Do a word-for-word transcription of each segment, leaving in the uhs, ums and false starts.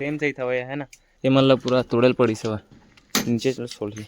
Same सही था भाई, है ना? ये मतलब पूरा तोड़ल पड़ी से नीचे चल छोड़ ही।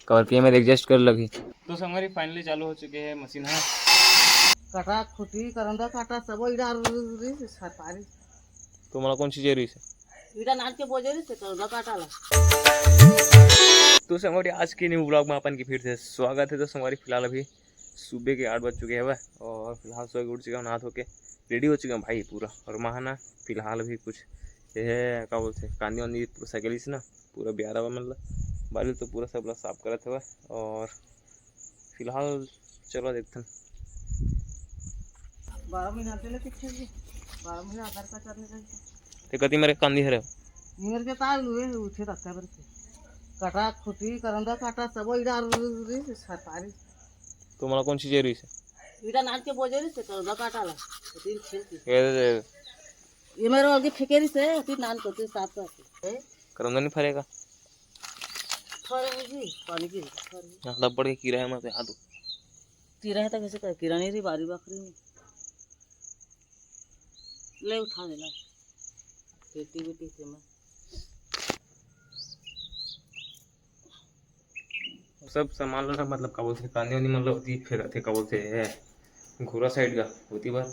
कवर के मेरे एडजस्ट कर लगी। तो संगवारी, finally चालू हो चुके हैं मशीन। हाँ, काटा खुटी करंदा काटा सब इधर सरकारी। तो मला कौन चीज रही से? इधर नाच के बोझे रही से करंदा काटा ला। तो संगवारी, आज के न्यू व्लॉग में अपन की फिर से स्वागत है। तो संगवारी, फिलहाल अभी सुबह के आठ बज चुके हैं भाई, और फिलहाल सो के उठ चुका हूँ, नहा धो के रेडी हो चुका हूँ भाई पूरा। और महाना फिलहाल अभी कुछ ये है, का बोलते हैं, कांदी वांदी पूरा साइकिल से ना पूरा ब्यारा हुआ, मतलब बारिश तो पूरा सब ला साफ करत हवा। और फिलहाल चलो देखथन। बारह महीना से लेके छह महीने, बारह महीना आधार कार्ड करने का। ते कति मेरे कांदी हरे? मेरे के तार लुए उठे रहता बरके। काटा खुटी करंदा काटा सब इधर सरकारी। तो मला कौन चीज रही से? इधर नाच के बोझे रही से करंदा काटा ला। तीन छेल की। ये दे दे। ये मेरे वाले फेंके रही से, तीन नान को तीन सात का। करंदा नहीं फरेगा। फरेगी, पानी की फरेगी। यहाँ रबड़ के कीड़ा है, मत यहाँ तो। कीड़ा है तो कैसे कर? कीड़ा नहीं रही, बारी बाखरी में। ले उठा दे ला। खेती बेटी से मैं। सब सामान ला ना, मतलब का बोलते, कांदी वांदी मतलब होती फेंकत हे, का बोलते है घूरा साइड का होती बार।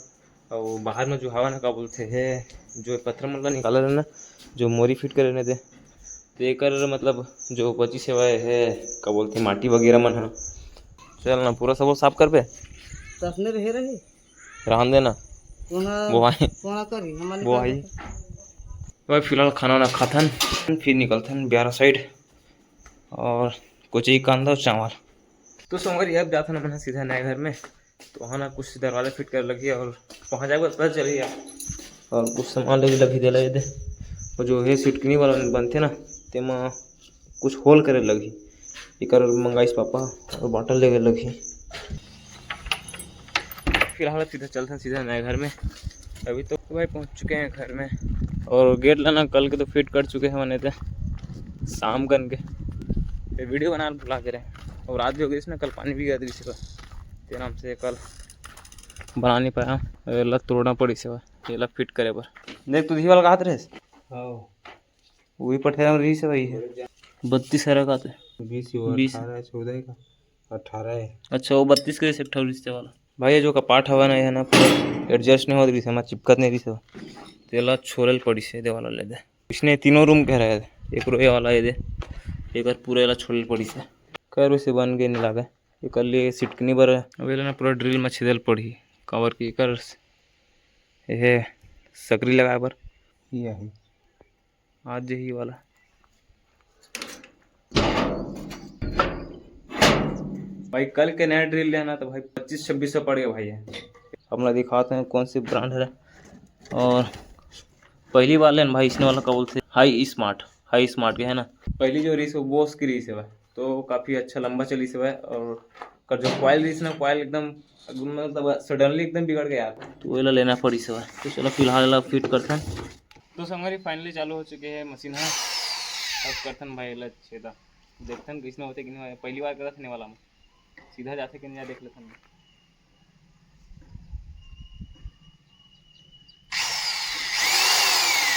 और बाहर में जो हवा ना, का बोलते है, जो पत्थर मतलब निकाला ना, जो मोरी फिट करे ने दे, तो एकर मतलब जो बची सेवा है, का बोलते, माटी वगैरह मन ह। चल ना, पूरा सब साफ कर बे। तसने रहे रहे। रहन देना। कोना, वो आए। कोना करी, हमारे वो का आई। करता? भाई फिलहाल खाना ना खाथन, फिर निकलथन ब्यारा साइड। और कुछ ही कांदा और चावल। तो संगवारी, अब जाथन हमन सीधा नए घर में। तो वहाँ ना कुछ दरवाजा फिट करे लगी और वहाँ जाके पता चली यार। और कुछ सामान लेके लगी देला ये दे। और जो है सिटकनी वाला बनथे ना, तेमा कुछ होल करे लगी। एकर मंगाइस पापा और बॉटल लेके लगी। फिलहाल सीधा चलथन सीधा नए घर में। अभी तो भाई पहुँच चुके हैं घर में। और गेट ला ना कल के तो फिट कर चुके हैं मने ते शाम कन के। ये वीडियो बना भुला के रहे। और रात भी हो गई इसने, कल पानी भी गिर गई, तेरे नाम से कल बना नहीं पाया। एला तोड़ना पड़ी से, एला फिट करे बर। देख, तू दिही वाला कहा रहे। हाँ। वही पठेरा में रही से भाई है। बत्तीस हरा का तो। बीस ही हुआ, बीस। अठारह, चौदह का। अठारह है। अच्छा, वो बत्तीस के से अठारह रिश्ते वाला। भाई, ये जो कपाट हवा ना, ये ना पूरा एडजस्ट नहीं होत रही से, मैं चिपकत नहीं रही से। तेला छोड़ल पड़ी से, दे वाला ले दे। इसने तीनों रूम कह रहा है, एक रो ये वाला ये दे, एक और पूरा वाला छोड़ल पड़ी से। कर वैसे बन के नहीं लागे, एकर लिए सिटकनी बर अब एला ना पूरा ड्रिल में छेदल पड़ही, काबर कि एकर ये सकरी लगाए बर। ये है। आज यही वाला। भाई, कल के नया ड्रिल लेना तो भाई पच्चीस छब्बीस सौ पड़ गया भाई। अब मैं दिखाते हैं कौन सी ब्रांड है। और पहली बार लेन भाई, इसने वाला का बोलते हाई स्मार्ट, हाई स्मार्ट के है ना। पहली जो रही वो बोस की रही है भाई, तो काफ़ी अच्छा लंबा चली से भाई। और कर जो कॉइल रही ना, कॉइल एकदम, एकदम मतलब सडनली एकदम बिगड़ गया यार, तो वो लेना पड़ी से भाई। तो चलो फिलहाल फिट करते हैं। तो संगवारी, finally चालू हो चुके हैं मशीन। हाँ, अब करथन भाई एला छेदा, देखथन कइसने होथे कि नहीं होथे। पहली बार करत हे वाला में, सीधा जाथे कि नहीं जाथे, देख लेथन।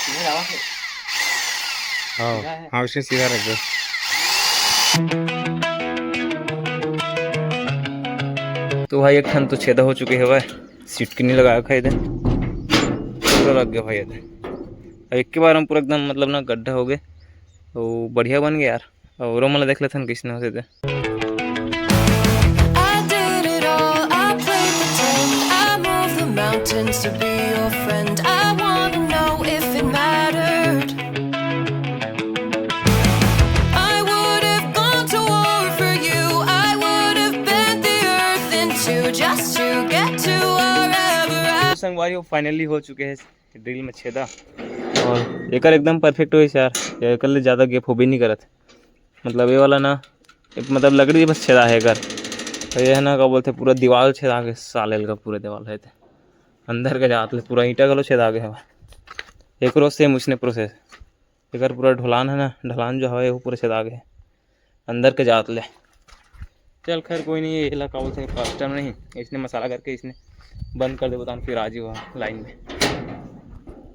सीधा जावा थे। हाँ, सीधा है। हाँ, उसे सीधा रख दो। तो भाई, एक ठन तो छेदा हो चुके हे भाई, सिटकनी लगा के दे, पूरा लग गया भाई ये दे। अब एक के बार में पूरा एकदम मतलब ना गड्ढा हो गए, तो बढ़िया बन गया यार। और ओमन ला देख लेथन कइसने होथे ते। I did it all, I played pretend, I moved the mountains to be your friend. I wanna know if it mattered. I would have gone to war for you, I would have bent the earth in two just to get to wherever I संगवारी, वो finally हो चुके हैं drill में छेदा। और एकर एकदम perfect होइस यार, एकर ले ज़्यादा गैप होबे नहीं करत। मतलब ये वाला ना, ये मतलब लकड़ी बस छेदा है एकर। तो ये है ना, का बोलते, पूरा दीवार छेदा के साले का पूरा दीवार है ते। अंदर के जात ले पूरा ईंटा घलो छेदा गया है। एकरो सेम उसने प्रोसेस, एकर पूरा ढलान है ना, ढलान जो हवे वो पूरा छेदा गया है। अंदर के जात ले। चल खैर कोई नहीं, ये इलाका बोलते हैं कस्टम नहीं, इसने मसाला करके इसने बंद कर दे, बताऊँ फिर आ जाओ लाइन में।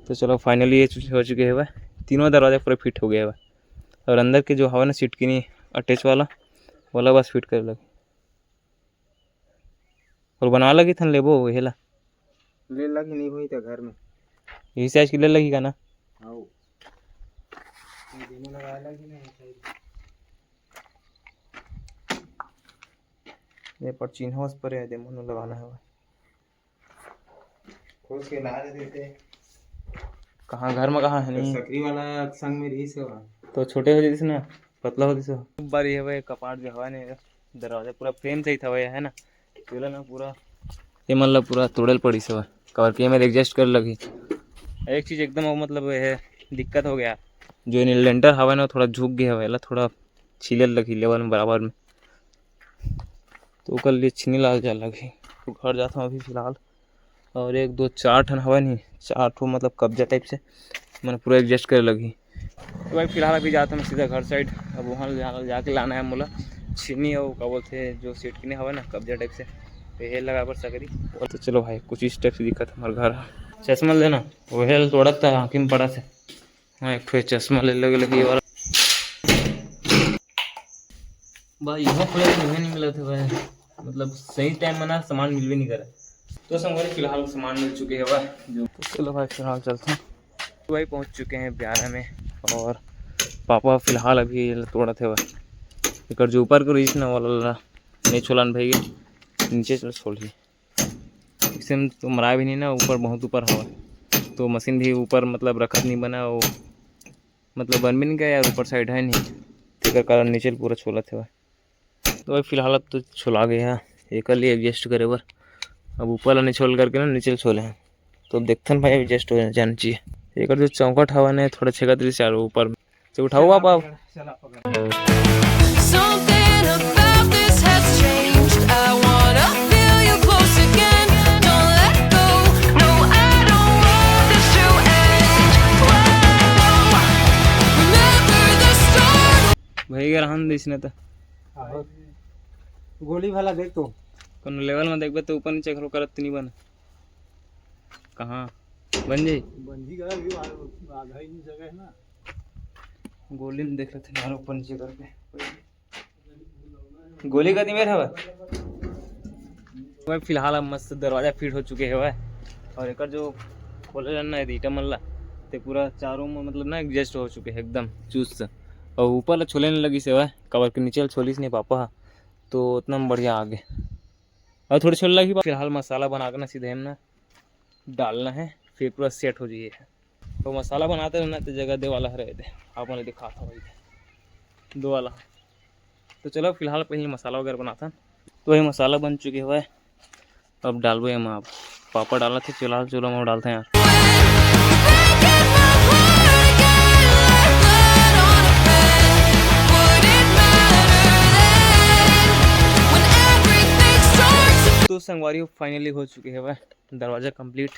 तो चलो, finally ये चु-, हो चुके हवय, तीनों दरवाजा पूरा फिट हो गया हवय। और अंदर के जो हवा ना, सिटकिनी अटैच वाला, वाला बस फिट करे लगे। और बना लगी थन लेबो एला। ले लगी नहीं हुई तो घर में। यही से आज के ले लगी का ना? आओ। ये दोनों लगा लगी ना, ये side। ये पर चिन्ह उस पर है, दे मनो लगाना है। खोज के ला देते। कहाँ घर में कहाँ है तो नहीं? सकरी वाला संग में रही से वहाँ। तो छोटे हो जैसे ना, पतला हो जैसे। बारी हवे, कपाट जो हवा नहीं, दरवाजा पूरा frame सही था है ना, तेला ना पूरा, ये मतलब पूरा तोड़ल पड़ी से, काबर कि एमे adjust कर लगी। एक चीज़ एकदम वो मतलब है, दिक्कत हो गया, जो ये लेंटर हवा ना, थोड़ा झुक गया हवे, एला थोड़ा छीले लगी level में बराबर में, तो ओकर लिए छीनी ला जा लगी। तो घर जाता हूँ अभी फिलहाल। और एक दो चार ठन हवय नहीं, चार ठो मतलब कब्जा type से, मन पूरा adjust करे लगही। तो भाई फिलहाल अभी जात हन सीधा घर side। अब वहाँ जा, जाके लाना है मोला छीनी और का बोलते हैं जो सिटकिनी हवय ना कब्जा type से, तो ये लगा बर सकरी। तो चलो भाई कुछ इस type से दिखत हमारे घर। चश्मा लेना, वो हेल तोड़त था आँखी में पड़ा से। हाँ, एक ठो चश्मा ले लगे लगी और भाई, यहाँ पूरा तुम्हें नहीं मिला था भाई, मतलब सही टाइम में ना सामान मिलवे नहीं करे। तो संगवारी फिलहाल सामान मिल चुके हैं भाई, जो तो चलो भाई फिलहाल चलते हैं। तो भाई पहुँच चुके हैं ब्यारा में और पापा फिलहाल अभी ये तोड़ा थे भाई, एक जो ऊपर को रहीस ना वाला ला नहीं छोलान भाई, नीचे चल छोल ही। इसे में तो मरा भी नहीं ना, ऊपर बहुत ऊपर हवा, तो मशीन भी ऊपर मतलब रखत नहीं बना, वो मतलब बन भी नहीं गया यार, ऊपर side है नहीं, तेकर कारण नीचे पूरा छोलत हवय। तो भाई फिलहाल अब तो छोला गया है, एकर लिए adjust करे बर। अब ऊपर ला नहीं छोल करके ना नीचे छोले हैं, तो अब देखथन भाई adjust हो जाना चाहिए। एकर जो चौकट हवा ने थोड़ा छेकत रही चारों ऊपर में, तो उठाओ आप, आप। Something about this has changed. I wanna feel you close again. Don't let go. No, I don't want this to end. Whoa. Remember the start. भाई अगर हम देश ने तो आहो। गोली वाला देख तो। कोनो level में देखबे तो ऊपर नीचे घलो करत नहीं बने। कहाँ बन जाई? बन जी गया, अभी आ-, आधा ही जगह है ना। गोली में देख लेते हैं यार, ऊपर नीचे करके। गोली का दिमेर हवा। भाई फिलहाल अब मस्त दरवाजा फिट हो चुके हैं भाई। और एकर जो खोले रहना है ईटा मन ला, ते पूरा चारों में मतलब ना adjust हो चुके हैं एकदम चुस्त। और ऊपर ला छोले नहीं लगी से भाई, काबर के नीचे ला छोलिस नहीं पापा, तो उतना में बढ़िया आगे। और थोड़ी छोले लगी। फिलहाल मसाला बना के ना सीधे हम ना डालना है, फिर पूरा set हो जाइए। तो मसाला बनाते रहना तो जगह दे वाला है रहे दे, आप मैंने दिखाता हूँ भाई दो वाला। तो चलो फिलहाल पहले मसाला वगैरह बनाता। तो ये मसाला बन चुके हुआ है, अब डालबो एमा। पापड़ डालत हे, चूल्हा, चूल्हा में डालते हैं यार। तो संगवारी finally हो चुके हैं भाई दरवाजा complete।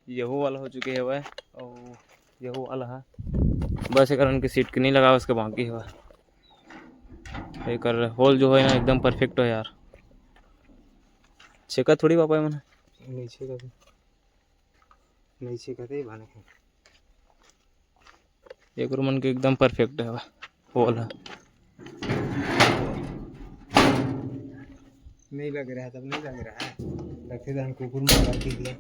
यहू वाला हो चुके हवय अउ यहू वाला ह, बस एकर मन के सीट के नहीं लगा, उसके बाकी हवय। एकर होल जो है ना एकदम perfect है यार। छेका थोड़ी पापा मन। नहीं छेका, नहीं छेका थे बने। एकरो मन के एकदम perfect है होल ह। नहीं लग रहा है, तब नहीं लग रहा है। लगते तो हम कुकुर में लग दिए।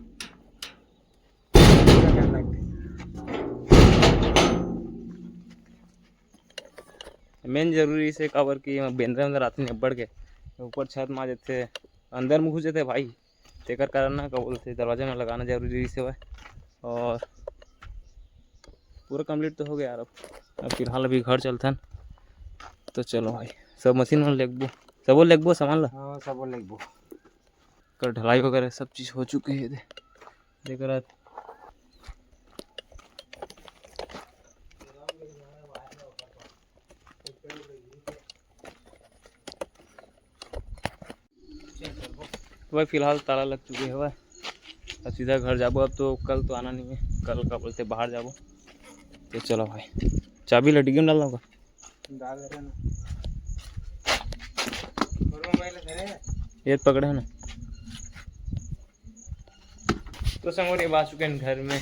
मेन जरूरी से काबर कि एमा बेंदरा वेंदरा आथे अब्बड़ के, ऊपर छत मा जथे, अंदर में घुस जथे भाई, तेकर कारण ना का बोलथे दरवाजा में लगाना जरूरी से हवय। और पूरा complete तो हो गया यार। अब, अब फिलहाल अभी घर चलथन, तो चलो भाई सब मशीन मन लेगबो, सबो लेगबो सामान ला। हाँ, सबो लेगबो। कर ढलाई वगैरह सब चीज़ हो चुके हे। दे, देख रहा। तो भाई फिलहाल ताला लग चुके हे भाई, अब सीधा घर जाबो। अब तो कल तो आना नहीं है, कल का बोलते बाहर जाबो। तो चलो भाई, चाबी लटकी में डालना होगा। डाल रहे ना। और मोबाइल धरे हैं? ये पकड़े है ना। तो संगवारी, आ चुके हैं घर में।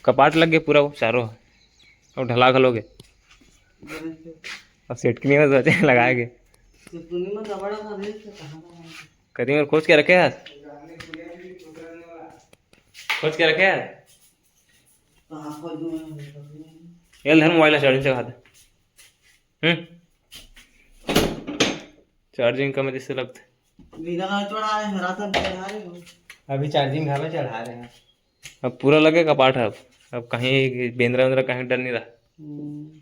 कपाट लग गे पूरा वो चारों, अउ ढला घलो गे। अब सेट के नहीं बस बचे लगा के। कति में खोज के रखे हस? खोज के रखे हस? ये धर मोबाइल ला चार्जिंग से खाते। हम्म। चार्जिंग कम है जिससे लगते। बिना चढ़ा रहे हैं, रात में चढ़ा रहे हो। अभी चार्जिंग घालो चढ़ा रहे हैं। अब पूरा लगे कपाट है अब। अब कहीं बेंदरा वेंदरा कहीं डर नहीं रहा। हम्म।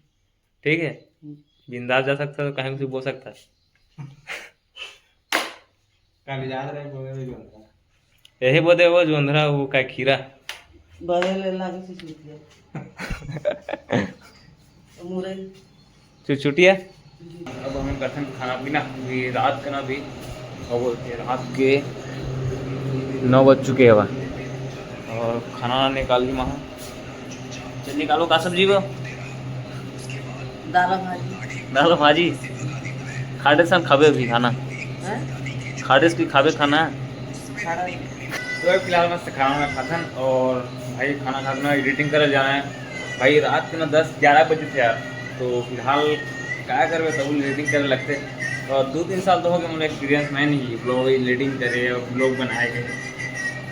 ठीक है? हम्म। बिंदास जा सकता है, कहीं कुछ बोल सकता है। काली जात रहे बोले भी जोंधरा। यही बोले वो जोंधरा, वो का खीरा। बहे ले लागे से चुटिया। मुरई। चुचुटिया। अब हम करथन खाना पीना, अभी रात के ना भी, अब रात के नौ बज चुके हवा और खाना निकाल ली महा। चल निकालो, का सब्जी बा? दाल भाजी। दाल भाजी। खाडे सन खाबे अभी खाना? हैं? खाडे सन खाबे खाना? खाना। तो अभी फिलहाल मस्त खाना वाना खाथन और भाई खाना खाथन, एडिटिंग करे जाना है। भाई रात के ना दस ग्यारह बजे थे यार, तो फिलहाल का करबे, तब एडिटिंग करे लगते। और दो तीन साल तो हो गए मुझे एक्सपीरियंस, मैं नहीं ब्लॉग एडिटिंग करे और ब्लॉग बनाए गए,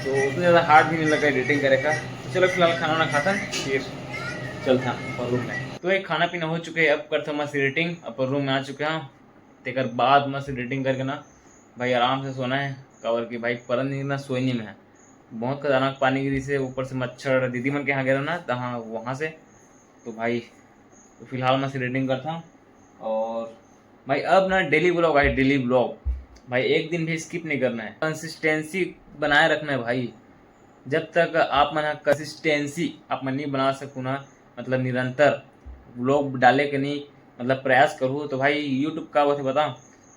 तो उतना ज़्यादा हार्ड भी नहीं लगा एडिटिंग करे का। तो चलो फिलहाल खाना वाना खाथन, फिर चलथन अपन रूम में। तो एक खाना पीना हो चुके है, अब करथन मस्त एडिटिंग, अपन रूम में आ चुके हैं। तेकर बाद मस्त एडिटिंग करके ना भाई आराम से सोना है, काबर कि भाई परन दिन ना सोए नहीं मैं। बहुत खतरनाक पानी गिरी से, ऊपर से मच्छर, दीदी मन के यहाँ गिरा ना, तहाँ वहाँ से। तो भाई तो फिलहाल मस्त एडिटिंग करता हूँ। और भाई अब ना डेली ब्लॉग, भाई डेली ब्लॉग, भाई एक दिन भी स्किप नहीं करना है, कंसिस्टेंसी बनाए रखना है भाई। जब तक आप मन कंसिस्टेंसी आप मन नहीं बना सकू ना, मतलब निरंतर ब्लॉग डाले के नहीं, मतलब प्रयास करू, तो भाई यूट्यूब का होते बता,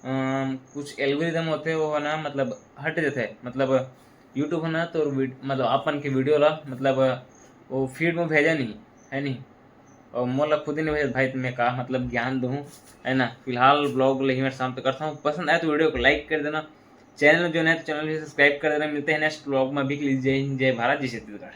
अम, कुछ एल्गोरिदम होते, वो है ना, मतलब हट जाते, मतलब यूट्यूब है ना, तो वीड-, मतलब अपन के वीडियो ला, मतलब वो फीड में भेजा नहीं है नहीं, और मोला खुद ही नहीं भेजा भाई, तो मैं का मतलब ज्ञान दूँ, है ना। फिलहाल ब्लॉग ले ही मैं शाम तक करता हूँ। पसंद आए तो वीडियो को लाइक कर देना, चैनल में जो नए तो चैनल भी सब्सक्राइब कर देना। मिलते हैं नेक्स्ट ब्लॉग में। अभी के लिए जय हिंद, जय भारत, जय छत्तीसगढ़।